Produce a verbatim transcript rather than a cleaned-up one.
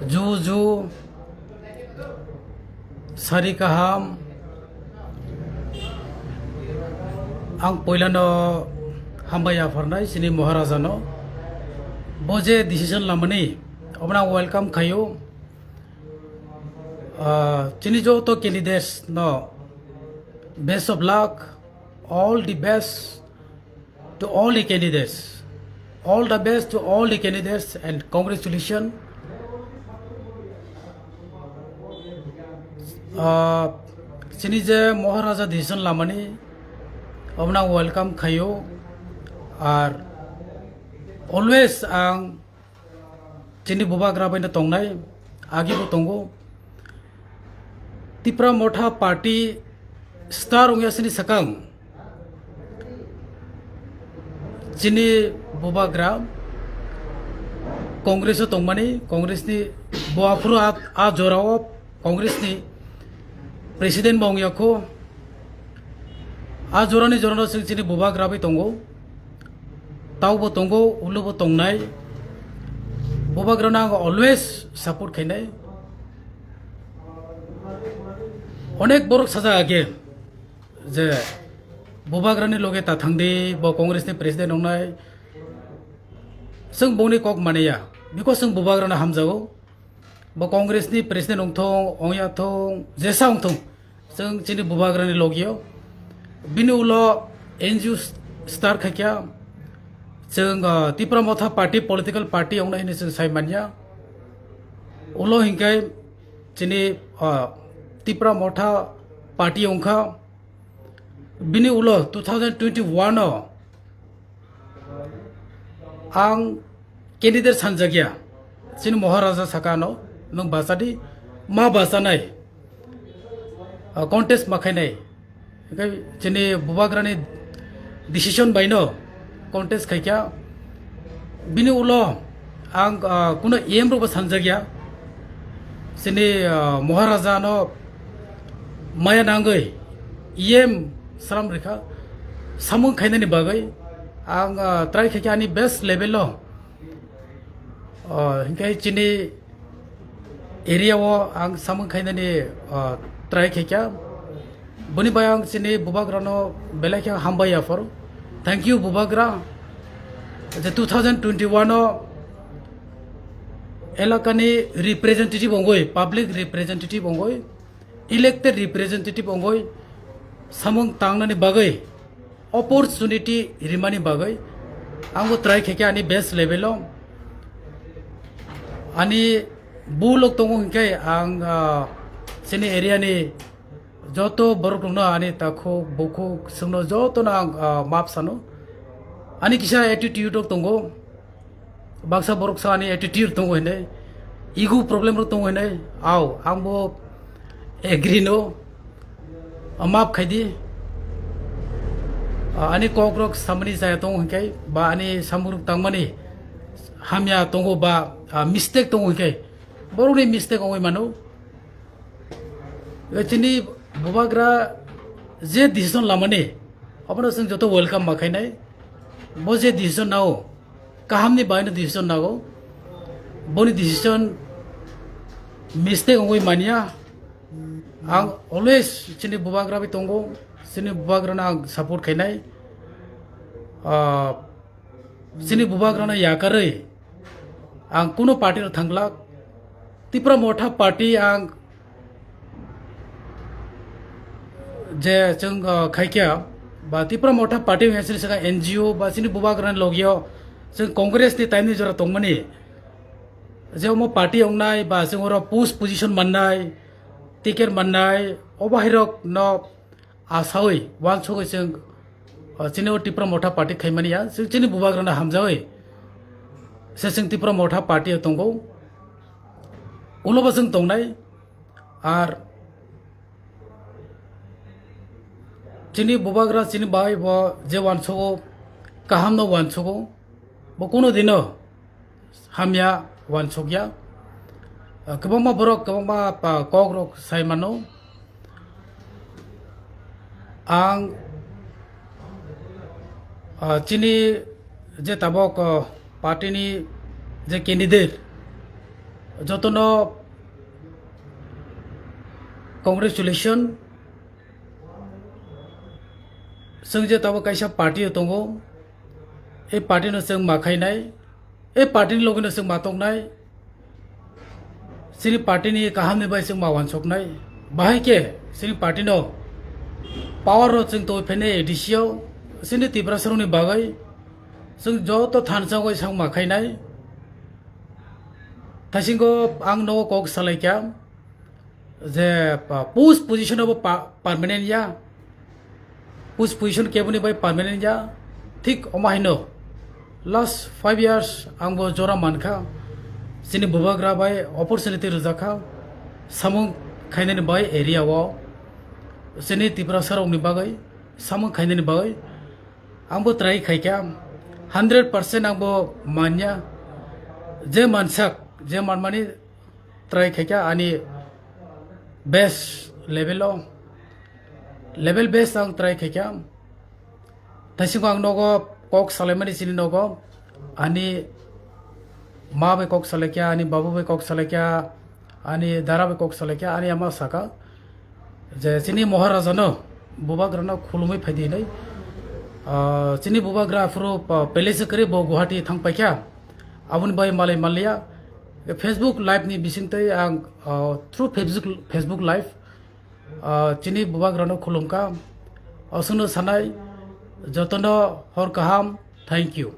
Ju ju, sari kaham. Ang poilano hambai yapharnai chini Maharaja no. Bo je decision lamani, obono ang welcome khaio. Ah, chini joto candidates no best of luck, all the best to all the candidates. All the best to all the candidates and congratulations. Ah, chini je Maharaja decision lamani, obono ang welcome khaio. Ar always ang chini bubagra bai no tongnai, agi bo tongo. Tipra Motha Party star wngya sini sakang. Chini bubagra Congress o tongmani, Congress ni bo aphuru a, a jora o Congress ni president bo wngya kho. A jorani jorano chwng chini bubagra bai tongo. Taubo tongo, ulobo tongnai. Bubagrano ang always support khainai. Onek borok sajak age je bubagrani loge ta thangdi, bo Congress ni president wngnai. Chwng bongni kok maniya, because chwng bubagrano hamjago. Bo Congress ni president wngthong, wngya thong, jesa wngthong, chwng chini bubagrani logio. Bini ulo N G O star khaikya, chwng, ah, Tipra Motha Party, political party wngna hini chwng sai manya. Ulo hinkai chini, ah, Tipra Motha Party wngkha. Bini ulo two thousand twenty-one o ang candidate sanjakya, chini Maharaja sakano, nwng bachadi, ma bachanai, ah, contest ma khainai. Hingke chini bubagrani decision baino contest khaikya. Bini ulo ang, ah, kuno E M rokbo sanjakya. Chini, ah, Maharaja no maya nangwi E M salam rikha. Samung khainani bagwi ang, ah, try khaikya ani best level o. Ah, hingke chini area o ang samung khainani, ah, try khaikha. Boni bai ang chini bubagrano belai khe hambai yapharo. Thank you, bubagra. Je two thousand twenty-one o elakani representative wngwi, public representative wngwi, elected representative wngwi samung tangnani bagwi opportunity rimani bagwi ang bo try khaikha ani best level o. Ani bulok tongo hinkhe ang, ah, chini area ni joto borok rokno ani takhuk bukhuk chwngno jotono ang, ah, map sano. Ani kisa attitude rok tongo. Baksa borok sa ani attitude tongo hinwi, ego problem rok tongo hinwi, au, ang bo agree no, ah, maaf khai di. Ah, ani kok rok samani chaya tongo hinkhai, ba ani samung rok tangmani hamya tongo ba, ah, mistake tongo hinkhai, borok ni mistake ongoi mano. Chini bubagra je decision lamani, abono chwng joto welcome ma khainai. Bo je decision nao, kahamni baino decision nago. Boni decision mistake wngwi manya. Ang always chini bubagra bai tongo, chini bubagrano ang support khainai. Ah, chini bubagrano yakarwi ang kuno party rok thanglak. Tipra Motha Party ang je chwng, ah, khaikya, ba Tipra Motha Party wngya chini saka N G O ba chini bubagrani logio chwng Congress ni time ni jora tongmani. Je omo party wngnai ba chwng oro post position mannai, ticket mannai, obo hai rok no asawi wansugwi chwng, ah, chini o Tipra Motha Party khaimani ya, chwng chini bubagrano hamjawi se chwng Tipra Motha Party o tongo, ulo bo chwng tongnai. Ar chini bubagra chini bai bo je wansugo, kaham no wansugo, bo kuno dino hamya wansukya. Ah, kwbangma borok, kwbangma, ah, kok rok sai mano. Ang, ah, chini je tabok, ah, party ni je candidate, Jotono congratulation. Chwng je tabuk kaisa party o tongo, e party no chwng ma khainai, e party ni logi no chwng ma tongnai, chini party ni kaham ni bai chwng ma wansoknai, bahai khe chini party no power o chwng twi phainai A D C o, chini Tiprasa rok ni bagwi chwng joto thansa bai chwng ma khainai. Thaisingo ang nogo kok salai kha je, pa-, post position abo pa-, permanent ya, post position keboni bai permanent ya, thik omo haino last five years ang bo jora mankha, chini bubagra bai opportunity rwjakha, samung khainani bai area o, chini Tiprasa rokni bagwi samung khainani bagwi. Ang bo try khaikha, hundred percent ang bo manya, je mansak, je manmani try khaikha ani best level o, level best ang try khaikha. Thaisingo ang nogo kok salaimani chini nogo, ani ma bai kok salaikha, ani babu bai kok salaikha, ani dara bai kok salaikha, ani ama saka je chini Maharaja no, bubagra no khulumwi phaidi hinwi. Ah, chini bubagra aphuru pa-, palace kwrwi bo Guwahati thang paikha, aboni bai malai manliya. Facebook live ni bisingtwi ang, ah, through Facebook, Facebook live, ah, chini bubagra no khulumkha. Aswkno sanai, jotono hor kaham, thank you.